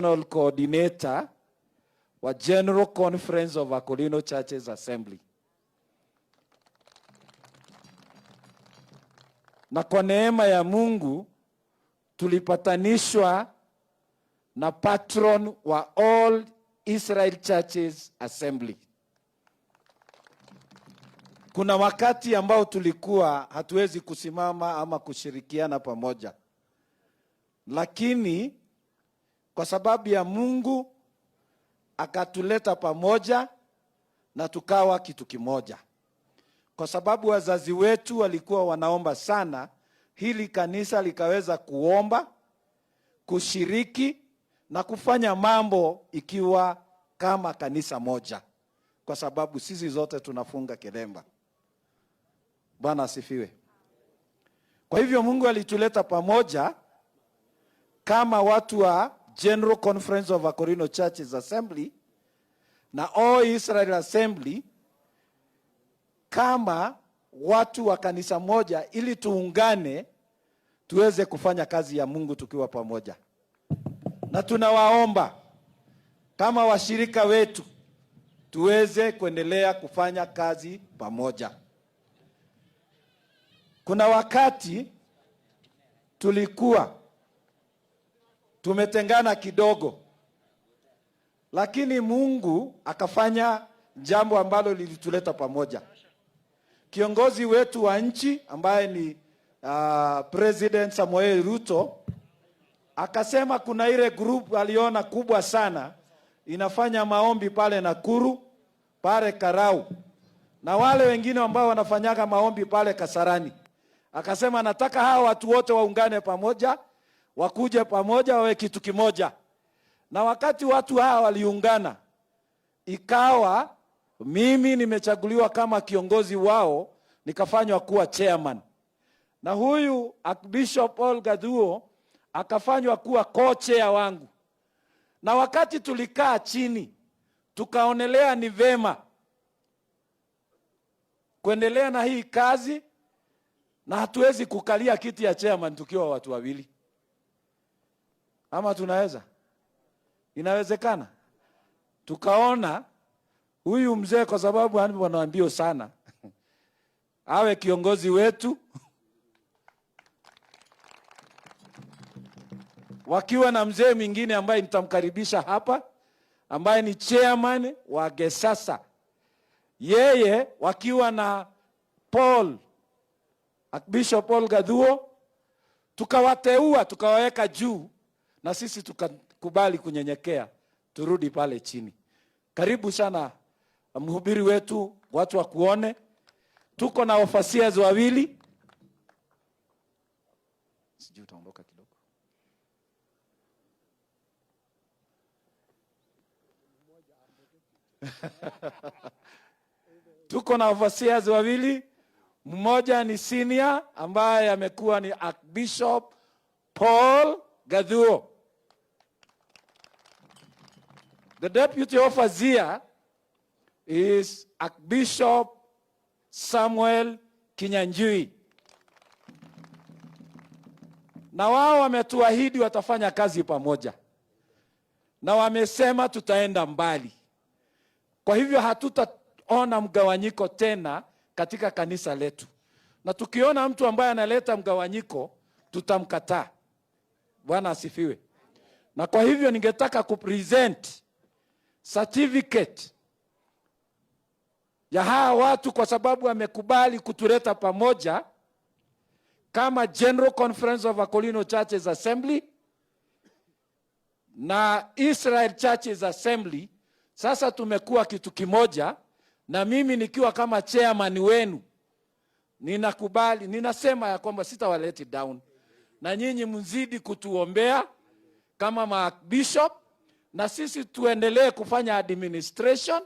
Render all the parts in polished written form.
National Coordinator wa General Conference of Akorino Churches Assembly. Na kwa neema ya Mungu tulipatanishwa na patron wa All Israel Churches Assembly. Kuna wakati ambao tulikuwa hatuwezi kusimama ama kushirikiana pamoja, lakini kwa sababu ya Mungu akatuleta pamoja na tukawa kitu kimoja, kwa sababu wazazi wetu walikuwa wanaomba sana, hili kanisa likaweza kuomba, kushiriki na kufanya mambo ikiwa kama kanisa moja, kwa sababu sisi zote tunafunga kilemba. Bwana asifiwe. Kwa hivyo Mungu alituleta pamoja kama watu wa General Conference of Akorino Churches Assembly na All Israel Assembly kama watu wa kanisa moja, ili tuungane tuweze kufanya kazi ya Mungu tukiwa pamoja. Na tunawaomba kama washirika wetu tuweze kuendelea kufanya kazi pamoja. Kuna wakati tulikuwa tumetengana kidogo, lakini Mungu akafanya jambo ambalo lilituleta pamoja. Kiongozi wetu wa nchi ambaye ni President Samoei Ruto akasema kuna ile group aliona kubwa sana inafanya maombi pale Nakuru, pale Karau na wale wengine ambao wanafanyaga maombi pale Kasarani. Akasema nataka hawa watu wote waungane pamoja, wakuje pamoja, wawe kitu kimoja. Na wakati watu hawa waliungana, ikawa mimi nimechaguliwa kama kiongozi wao, nikafanywa kuwa chairman, na huyu Archbishop Paul Gathuo akafanywa kuwa co-chair wangu. Na wakati tulikaa chini tukaonelea ni vema kuendelea na hii kazi, na hatuwezi kukalia kiti ya chairman tukiwa watu wawili, ama tunaweza? Inawezekana? Tukaona huyu mzee kwa sababu anaambio sana awe kiongozi wetu wakiwa na mzee mwingine ambaye nitamkaribisha hapa, ambaye ni chairman wa Gesasa, yeye wakiwa na Paul, Bishop Paul Gathuo, tukawateua tukawaweka juu, na sisi tukakubali kunyenyekea turudi pale chini. Karibu sana mhubiri wetu, watu wakuone. Tuko na overseers wawili, sijui utaondoka kidogo. Tuko na overseers wawili, mmoja ni senior ambaye amekuwa ni Archbishop Paul Gathuo. The deputy overseer is Archbishop Samuel Kinyanjui. Na wao wametuahidi watafanya kazi pamoja, na wamesema tutaenda mbali. Kwa hivyo hatutaona mgawanyiko tena katika kanisa letu, na tukiona mtu ambaye analeta mgawanyiko tutamkataa. Bwana asifiwe. Na kwa hivyo ningetaka kupresent certificate ya hawa watu kwa sababu wamekubali kutuleta pamoja kama General Conference of Akorino Churches Assembly na Israel Churches Assembly. Sasa tumekuwa kitu kimoja, na mimi nikiwa kama chairman wenu ninakubali, ninasema ya kwamba sitawaleti down, na nyinyi mzidi kutuombea kama mabishop, na sisi tuendelee kufanya administration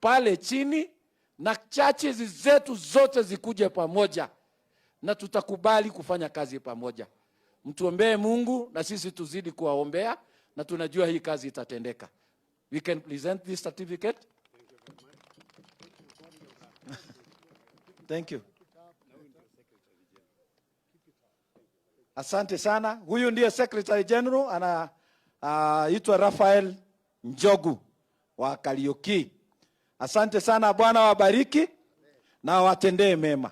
pale chini, na churches zetu zote zikuje pamoja, na tutakubali kufanya kazi pamoja. Mtuombee Mungu na sisi tuzidi kuwaombea, na tunajua hii kazi itatendeka. We can present this certificate. Thank you. Asante sana. Huyu ndiye Secretary General itwa Rafael Njogu wa Kariuki. Asante sana, Bwana wabariki na watendee mema.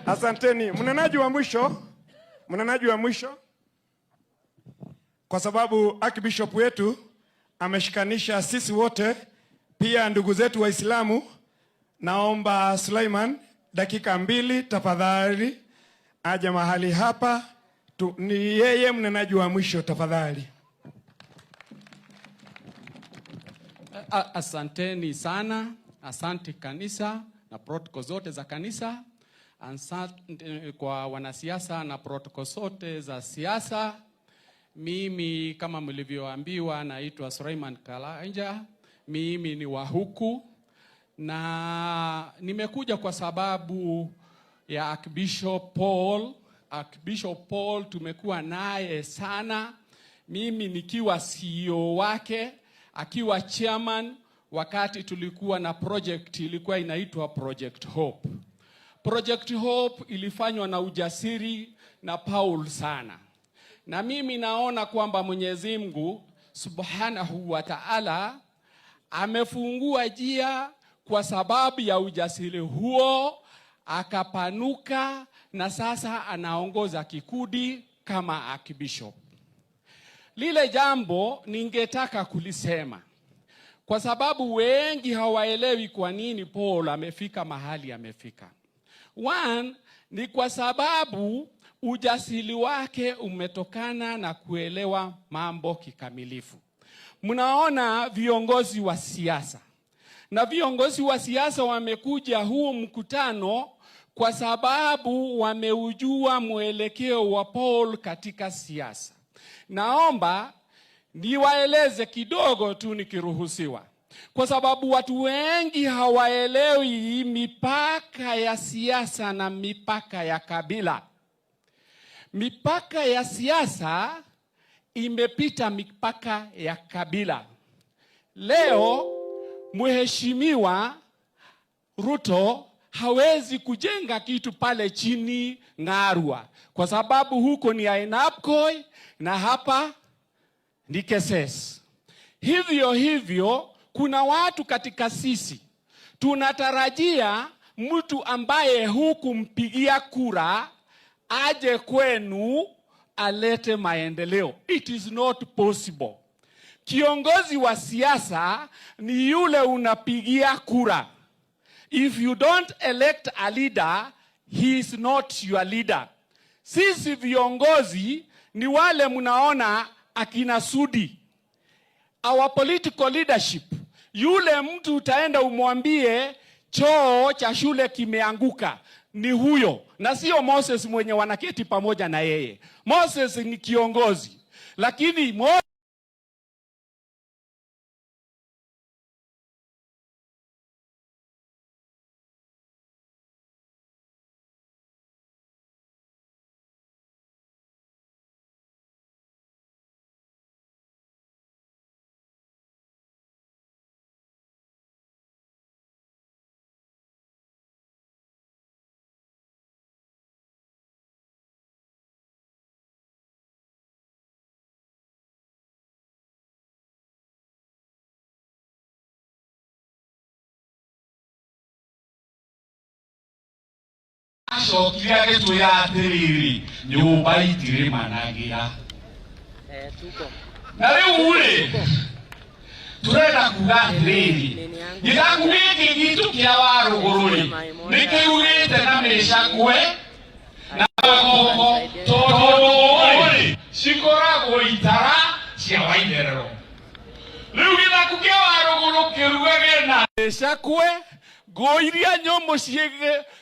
Asanteni. Mnenaji wa mwisho, mnenaji wa mwisho, kwa sababu Archbishop wetu ameshikanisha sisi wote, pia ndugu zetu Waislamu. Naomba Suleiman dakika 2 tafadhali, aje mahali hapa tu, ni yeye mnenaji wa mwisho tafadhali. Asanteni sana, asante kanisa na protocol zote za kanisa. Asante kwa wanasiasa na protocol zote za siasa. Mimi kama mlivyoambiwa naitwa Suleiman Karanja. Mimi ni wa huku na nimekuja kwa sababu ya Archbishop Paul. Archbishop Paul tumekuwa naye sana, mimi nikiwa CEO wake, akiwa chairman wakati tulikuwa na project ilikuwa inaitwa Project Hope. Project Hope ilifanywa na ujasiri na Paul sana. Na mimi naona kwamba Mwenyezi Mungu Subhanahu wa Ta'ala amefungua njia kwa sababu ya ujasiri huo, akapanuka na sasa anaongoza kikundi kama Archbishop. Lile jambo ningetaka kulisema kwa sababu wengi hawaelewi kwa nini Paul amefika mahali amefika. One, ni kwa sababu ujasiri wake umetokana na kuelewa mambo kikamilifu. Mnaona viongozi wa siasa. Na viongozi wa siasa wamekuja huu mkutano kwa sababu wameujua mwelekeo wa Paul katika siasa. Naomba niwaeleze kidogo tu nikiruhusiwa. Kwa sababu watu wengi hawaelewi mipaka ya siasa na mipaka ya kabila. Mipaka ya siasa imepita mipaka ya kabila. Leo Mheshimiwa Ruto hawezi kujenga kitu pale chini Ng'arua kwa sababu huko ni Ainabkoi na hapa ni Keses. Hivyo hivyo kuna watu katika sisi tunatarajia mtu ambaye hukumpigia kura aje kwenu alete maendeleo. It is not possible. Kiongozi wa siasa ni yule unapigia kura. If you don't elect a leader, he is not your leader. Sisi viongozi ni wale mnaona akina Sudi. Our political leadership, yule mtu utaenda umwambie choo cha shule kimeanguka, ni huyo, na sio Moses mwenye wanaketi pamoja na yeye. Moses ni kiongozi, lakini Acokire agĩtwĩra atĩrĩrĩ, nyũmba itirĩmanagia. Na rĩu rĩ, tũrenda kuga atĩrĩrĩ, gĩthaku gĩkĩ gitũ kĩa Warũgũrũ rĩ, nĩkĩugĩte na mĩcakwe na magogo, tondũ rĩ, cikoragwo itara cia Waitherero. Rĩu gĩthaku kĩa Warũgũrũ kĩrugage na mĩcakwe, ngũ iria nyũmũ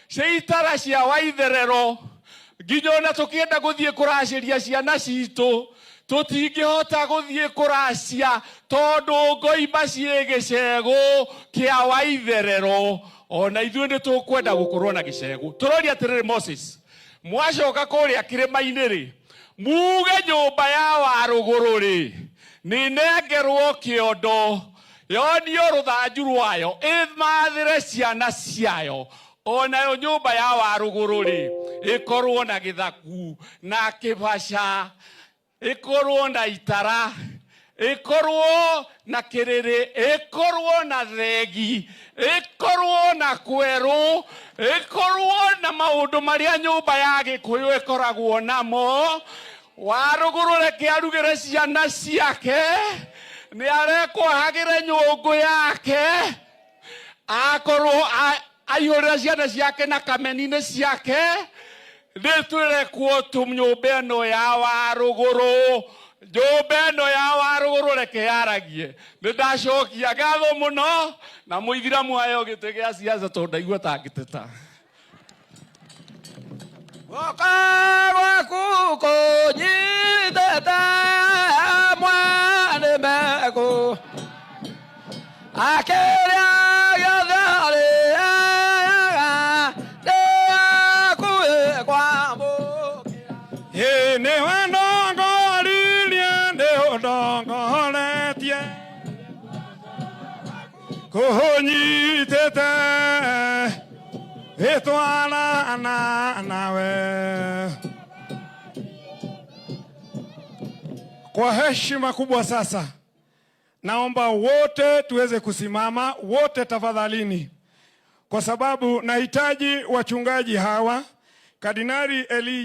cia itara cia Waitherero Nginya ona tũkĩenda gũthiĩ kũracĩria ciana citũ tũtingĩhota gũthiĩ kũracia tondũ ngoimba ciĩ gĩcegũ kĩa Waitherero. Ona ithuĩ nĩ tũkwenda gũkorwo na gĩcegũ. Tũroria atĩrĩrĩ, Moses, mwacoka kũrĩa kĩrĩma-inĩ rĩ, muge nyũmba ya Warũgũrũ rĩ nĩ nengerwo kĩondo, yonio rũthanju rwayo, ĩmathĩre ciana ciayo. Onayo nyũmba ya Warũgũrũ rĩ ĩkorwo na gĩthaku na kĩbaca, ĩkorwo na itara, ĩkorwo na kĩrĩrĩ, ĩkorwo na thegi, ĩkorwo na kwerũ, ĩkorwo na maũndũ marĩa nyũmba ya Gĩkũyũ ĩkoragwo namo. Warũgũrũ reke arugĩre ciana ciake, nĩ arekwo ahagĩre nyũngũ yake, akorwo aihũrĩre ciana ciake na kameni-inĩ ciake. Nĩ twĩrekwo tu nyũmba ĩno ya Warũgũrũ, nyũmba ĩno ya Warũgũrũ reke yaragie. Nĩ ndacokia ngatho mũno na mũithiramu ayo gĩtĩ gĩa siasa tondũ ndaigua ta ngĩteta. Guoko gwaku kũnyitĩte mwana mekũ akĩrĩa gĩothe arĩaga ndĩ hakuhĩ kwamũkĩra. Ĩ nĩwe ndongoririe, nĩ ũndongoretie, kũnyitĩte ĩtwarana nawe. Kwa heshima kubwa sasa naomba wote tuweze kusimama wote tafadhalini, kwa sababu nahitaji wachungaji hawa, Kardinali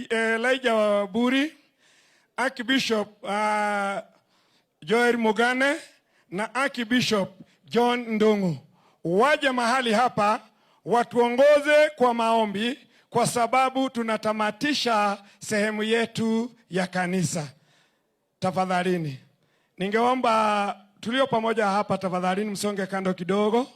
Elijah Waburi, Archbishop Joel Mugane na Archbishop John Ndung'u waje mahali hapa watuongoze kwa maombi, kwa sababu tunatamatisha sehemu yetu ya kanisa. Tafadhalini, ningeomba tulio pamoja hapa, tafadhalini msonge kando kidogo,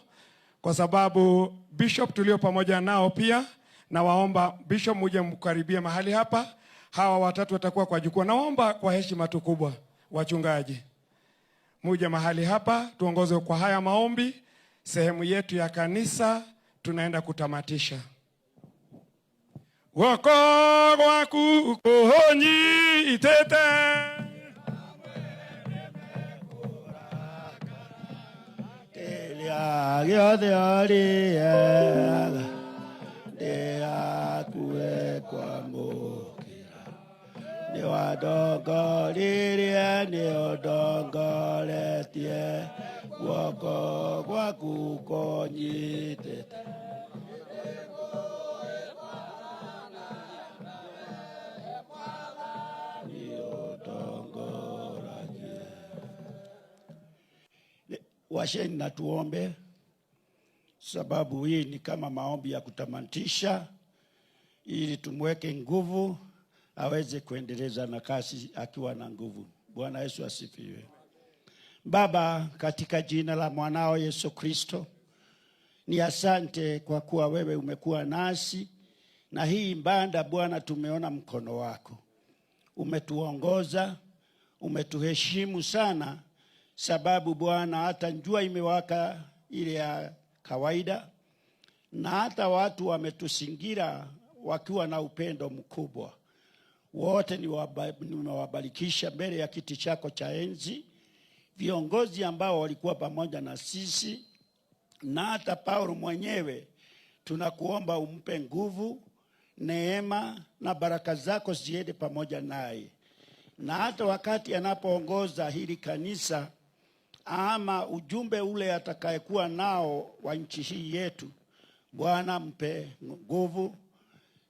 kwa sababu bishop tulio pamoja nao pia nawaomba bishop muje mkaribie mahali hapa. Hawa watatu watakuwa kwa jukwaa. Nawaomba kwa heshima tu kubwa wachungaji muje mahali hapa tuongoze kwa haya maombi. Sehemu yetu ya kanisa tunaenda kutamatisha. Guoko gwaku kũnyitĩte Kĩrĩa gĩothe ũrĩaga ndĩ hakuhĩ kwamũkĩra, nĩ wandongoririe, nĩ ũndongoretie, guoko gwaku kũnyitĩte. Washeni na tuombe, sababu hii ni kama maombi ya kutamatisha, ili tumweke nguvu aweze kuendeleza na kasi akiwa na nguvu. Bwana Yesu asifiwe. Baba, katika jina la mwanao Yesu Kristo, ni asante kwa kuwa wewe umekuwa nasi na hii ibada Bwana, tumeona mkono wako, umetuongoza, umetuheshimu sana, sababu Bwana hata jua imewaka ile ya kawaida, na hata watu wametusingira wakiwa na upendo mkubwa. Wote nimewabarikisha mbele ya kiti chako cha enzi, viongozi ambao walikuwa pamoja na sisi, na hata Paulo mwenyewe tunakuomba umpe nguvu, neema na baraka zako ziende pamoja naye, na hata wakati anapoongoza hili kanisa ama ujumbe ule atakayekuwa nao wa nchi hii yetu, Bwana mpe nguvu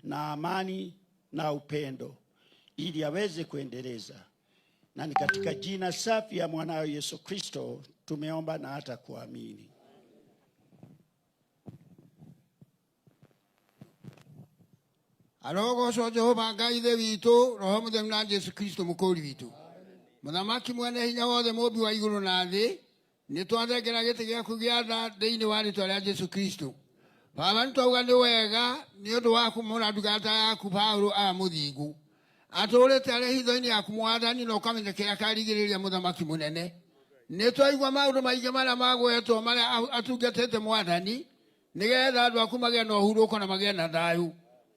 na amani na upendo ili aweze kuendeleza. Na ni katika jina safi ya mwanao Yesu Kristo tumeomba na hata kuamini. Arogocwo Jehova Ngai Ithe witũ, Roho Mũtheru na Jesu Kristo mũkũũri witũ. Mũthamaki mwene hinya wothe, mũmbi wa igũrũ na thĩ, nĩ twathengera gĩtĩ gĩaku gĩa tha thĩinĩ wa rĩtwa rĩa Jesu Kristo. Baba nĩ twauga nĩ wega nĩ ũndũ wa kũmũra ndungata yaku Paulo aya mũthingu atũrĩte arĩ hitho-inĩ yaku mwathani na ũkamenya kĩrĩa karigĩrĩria mũthamaki mũnene. Nĩ twaigua maũndũ maingĩ marĩa magwetwo marĩa atungatĩte mwathani nĩgetha andũ aku magĩe na ũhurũko na magĩe na thayũ.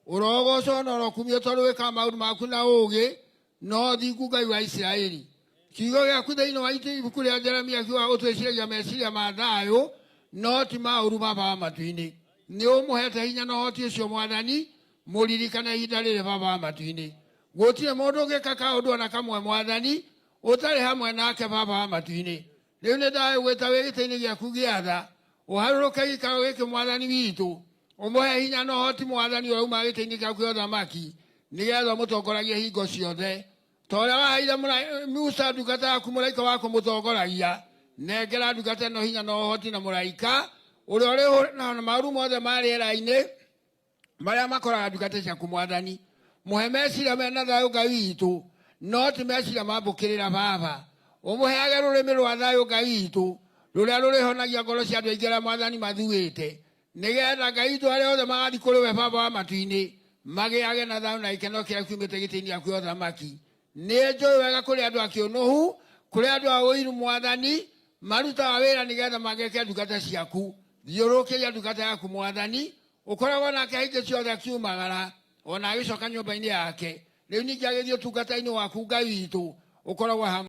Ũrogocwo na ũrokumio tondũ wĩkaga maũndũ maku na ũũgĩ na ũthingu Ngai wa Isiraeli. Kiugo gĩaku thĩinĩ wa ibuku rĩa Jeremia kiugaga ũtwĩciragia meciria ma thayũ no ti ma ũũru Baba wa matu-inĩ. Nĩ ũmũhete hinya na ũhoti ũcio mwathani mũririkane ihinda rĩrĩ Baba wa matu-inĩ. Gũtirĩ mũndũ ũngĩka kaũndũ ona kamwe mwathani ũtarĩ hamwe nake Baba wa matu-inĩ. Rĩu nĩ ndagwĩta wĩ gĩtĩ-inĩ gĩaku gĩa tha ũharũrũke gĩikaro gĩkĩ mwathani witũ ũmũhe hinya na ũhoti mwathani ũrauma gĩtĩ-inĩ gĩaku gĩa ũthamaki nĩgetha ũmũtongoragie hingo ciothe ta ũrĩa waheire Musa ndungata yaku mũraika wa kũmũtongoragia nengera ndungata ĩno hinya na ũhoti na mũraika ũrĩa ũrĩ na maũru mothe ma rĩera-inĩ marĩa makoraga ndungata ciaku mwathani. Mũhe meciria mena thayũ Ngai witũ no ti meciria ma mbũkĩrĩra Baba. Ũmũheage rũrĩmĩ rwa thayũ Ngai witũ rũrĩa rũrĩhonagia ngoro cia andũ aingĩ arĩa mwathani mathuĩte nĩgetha Ngai witũ arĩa othe magathiĩ kũrĩ we Baba wa matu-inĩ magĩage na thayũ na gĩkeno kĩrĩa kiumĩte gĩtĩ-inĩ gĩaku gĩa ũthamaki. Nĩ njũĩ wega kũrĩ andũ a kĩũnũhu kũrĩ andũ a ũiru mwathani marutaga wĩra nĩgetha mageke ndungata ciaku. Thiũrũrũkĩria ndungata yaku mwathani ũkoragwo nake hĩndĩ ciothe akiumagara ona agĩcoka nyũmba-inĩ yake. Rĩu ningĩ agĩthiĩ ũtungata-inĩ waku Ngai witũ ũkoragwo hamwe.